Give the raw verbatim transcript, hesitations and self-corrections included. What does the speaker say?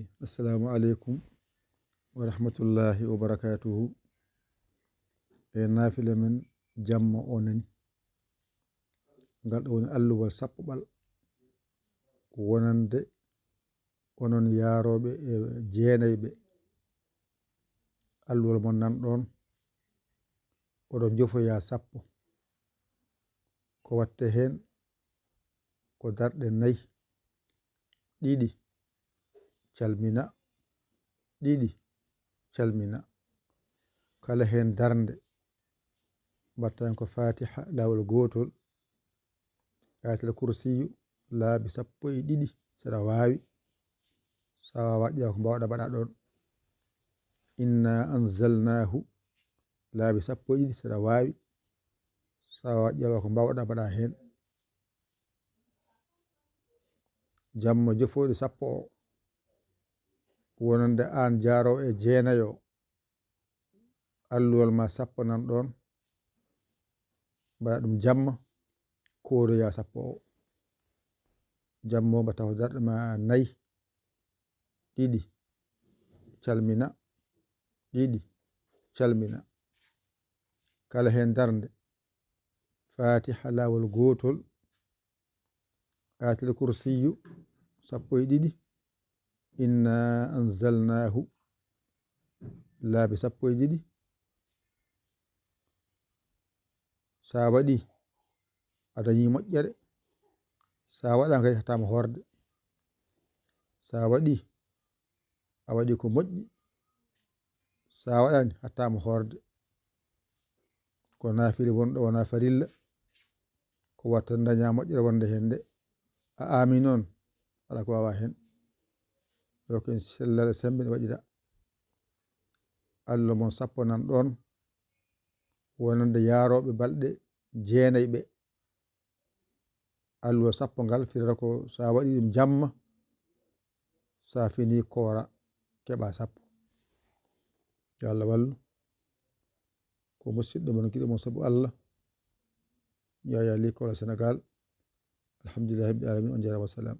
Assalamu aleykum wa rahmatullahi wa barakatuhu. E naafila men jamma o nani. Ngal ɗo woni alluwal sappo ɓal. Wonande onon yaarooɓe e jeenayɓe. Alluwal mon nan ɗon. Oɗon njofoya sappo. Ko watte heen ko darɗe nayi, ɗiɗi, calmina, ɗiɗi, calmina. Kala heen darnde, mbaɗta heen ko Fatiha laawol gootol, Ayatul Kursiyu laabi sappo e ɗiɗi, saɗa waawi. Sa waawaa ƴeewa ko mbaawɗa mbaɗa ɗon. Inna anzalnahu laabi sappo e ɗiɗi, saɗa waawi. Sa waawaa ƴeewa ko mbaawɗa mbaɗa heen. Jamma jofooɗi sappo o, wonande aan jaaroowo e jeenayo, alluwal ma sappo nan ɗon, mbaɗa ɗum jamma, kooroya sappo o. Jamma o mbaɗta ko darɗe ma nayi, ɗiɗi, calmina, ɗiɗi, calmina. Kala heen darnde, Fatiha laawol gootol, Ayatul Kursiyu sappo e ɗiɗi, inna anzalnahu laabi sappo e ɗiɗi. Sa waɗi, a dañi moƴƴere. Sa waɗa kadi hattama hoorde. Sa waɗi, a waɗi ko moƴƴi. Sa waɗani hattama hoorde. Ko naafila wonɗo, wona farilla. Ko watta daña moƴƴere wonde heen de. A aami noon, alaa ko waawaa heen. Yo ko en sellal e semmbe ne waɗira. Alluwa mon sappo nan ɗon, wonande yaarooɓe balɗe jeenay ɓe. Alluwa sappo ngal firata ko sa waɗi ɗum jamma, sa fini koora, keɓa sappo. Yo Allah wallu. Ko musidɗo mon, giɗo mon sabu Allah. Yaya Li Kola Senegal. Alhamdulillahi rabbil alamin. On jarama, wassalam.